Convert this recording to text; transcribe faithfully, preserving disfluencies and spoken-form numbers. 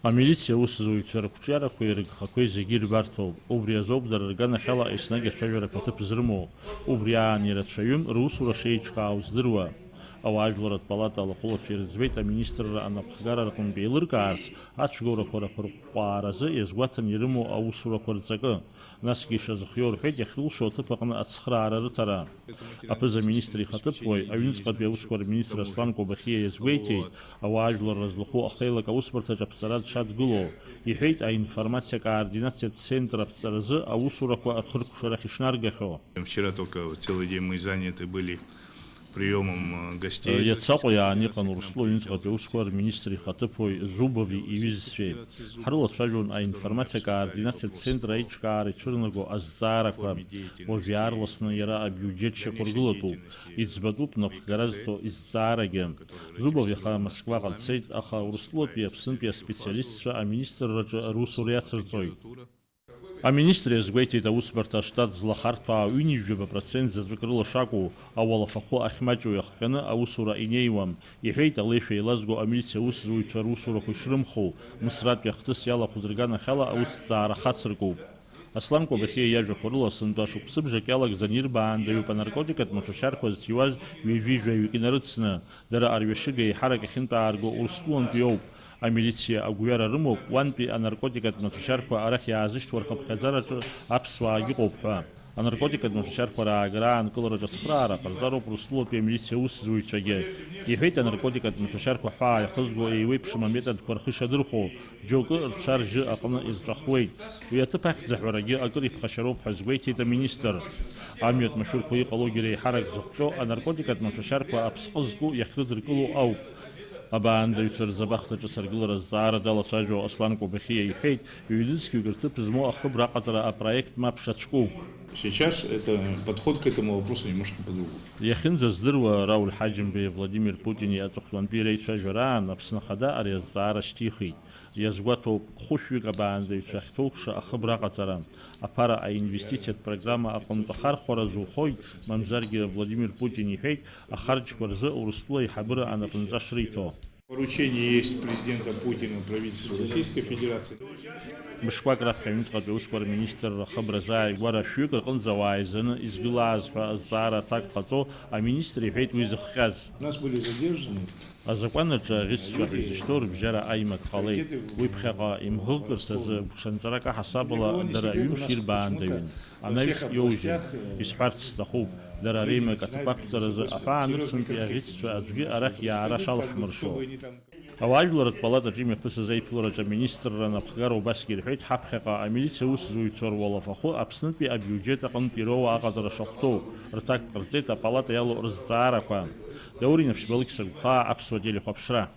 Амилициа аусзуҩцәа рықәҿиарақәеи рыгхақәеи зегьы ирбарҭоуп. Убри азоуп дара рганахьала еснагь ацәажәаратә аҭыԥ зрымоу. Убри аан ирацәаҩым русура шеиҿкаау здыруа. Ауаажәларратә палата алахәылацәа ирыӡбеит аминистрра анапхгара рҟынтә еилыркаарц, ацәгьоурақәа рақәырҟәҟәааразы иазгәаҭаны ирымоу аусурақәа рҵакы. Насгьы ишазыхиоу рҳәеит иахьрылшо аҭыԥ аҟны ацхраара рыҭара. Аԥыза-министр ихаҭыԥуаҩ, аҩныҵҟатәи аусқәа рминистр Аслан Кобахиа иазгәеиҭеит, ауаажәлар рызлахәу ахеилак аусбарҭаҿ аԥҵара дшадгылоу. Иҳәеит, аинформациа координациатә центр аԥҵаразы аусурақәа рхыркәшарахь ишнаргахьоу. Вчера только целый день мы заняты были приёмом, э, гостей. Иацаҟәа иаан иҟан Урыстәыла аҩныҵҟатәи аусқәа рминистр ихаҭыԥуаҩ Зубови иҩызцәеи. Ҳрылацәажәон аинформациа координациатә центр аиҿкаара ицәырнаго азҵаарақәа. Уажә иаарласны иара абиуџьет шьақәыргылатәуп. Иӡбатәуп напхгара зҭо изҵаарагьы. Зубов иаха Москваҟа дцеит, аха Урыстәылатәи Аԥснытәи аспециалистцәа аминистрраҿы русура иацырҵоит. Аминистр иазгәеиҭеит, аусбарҭа аштат злахарҭәаау ҩынҩажәаба процент заҵәык рыла шакәу, ауалафахәы ахьмаҷу иахҟьаны аусура инеиуам, иҳәеит, алеишәа еилазго амилициа аусзуҩцәа русурақәа ишрымху, Мысратәи ахҭыс иалахәыз рганахьала аусҭҵаара хацыркуп. Аслан Кобахьиа иажәақәа рыла, сынтәа шықәсыбжак иалагӡаны ирбаандаҩуп анаркотикатә маҭәашьарқәа зҭиуаз ҩажәи жәаҩык инарыцны, дара арҩашыга еиҳарак ахьынтәаарго Урыстәылантәи ауп. Амилициа агәҩара рымоуп, уантәи анаркотикатә маҭәашьарқәа арахь иаазышьҭуа рхыԥхьаӡараҿы аԥсуаагьы ыҟоуп ҳәа. Анаркотикатә маҭәашьарқәа раагара аанкыларатә ацхыраара ҟарҵароуп Урыстәылатәи амилициа аусзуҩцәагьы. Иҳәеит, анаркотикатә маҭәашьарқәа ҳәаа иахызго еиуеиԥшым аметодқәа рхы ишадырхәо, џьоукы рцәа-ржьы аҟны ирҵәахуеит. Уи аҭыԥ ахьӡ аҳәарагьы акыр иԥхашьароуп ҳәа азгәеиҭеит аминистр. Амҩатә машәырқәа иҟалогьы реиҳарак зыхҟьо анаркотикатә маҭәашьарқәа аԥсҟы зку иахьрыдыркыло ауп. Абаандаҩцәа рзы абахҭаҿы саргылара азҵаара далацәажәо Аслан Кобахьиа иҳәеит, ҩ-нызқьҩык рҭыԥ змоу ахыбра аҟаҵара апроект мап шацәку. Сейчас это подход к этому вопросу немножко по-другому. Иахьынӡаздыруа, Рауль Ҳаџьымбеи Владимир Путини аҵыхәтәантәи реицәажәараан Аԥсны Ахада ари азҵаара шьҭихит. Иазгәаҭоуп, хәышәҩык абаандаҩцәа ахьҭоукша ахыбра аҟаҵара, аԥара аинвестициатә программа аҟынтә ахархәара зухоит, мамзаргьы Владимир Путин иҳәеит, ахарџьқәа рзы Урыстәыла аиҳабыра анапынҵа шриҭо. Поручение есть президента Путина правительству Российской Федерации. Мышқәак раԥхьа аҩныҵҟатәи аусқәа рминистрра ахыбра азааигәара шәҩык рҟынӡа ауаа еизаны изгылааз ҳәа азҵаара аҭак ҟаҵо аминистр иҳәеит уи зыхҟьаз. У нас были задержаны. Азакәан аҿы аӷьычцәа ҳәа изышьҭоу рыбжьара аимак ҟалеит. Уи ԥхьаҟа имӷыкырц азы гәҽанҵарак аҳасабала дара ҩымш ирбаандаҩын. Анаҩс иоужьын. Исҳәарц сҭахуп, дара реимак аҭыԥ ақәҵаразы аҳәаанырцәынтәи аӷьычцәа аӡәгьы арахь иаара шалаҳмыршо. Ауаажәларратә палатаҿы имҩаԥысыз аиԥылараҿы аминистрра анапхгара убасгьы ирҳәеит, ҳаԥхьаҟа амилициа аусзуҩцәа руалафахәы Аԥснытәи абиуџьет аҟынтә ироуа аҟаҵара шахәҭоу, рҭак ҟарҵеит апалата иалоу рызҵаарақәа. Даур Инаԥшьба, Алықьса Гәхаа, Аԥсуа телехәаԥшра.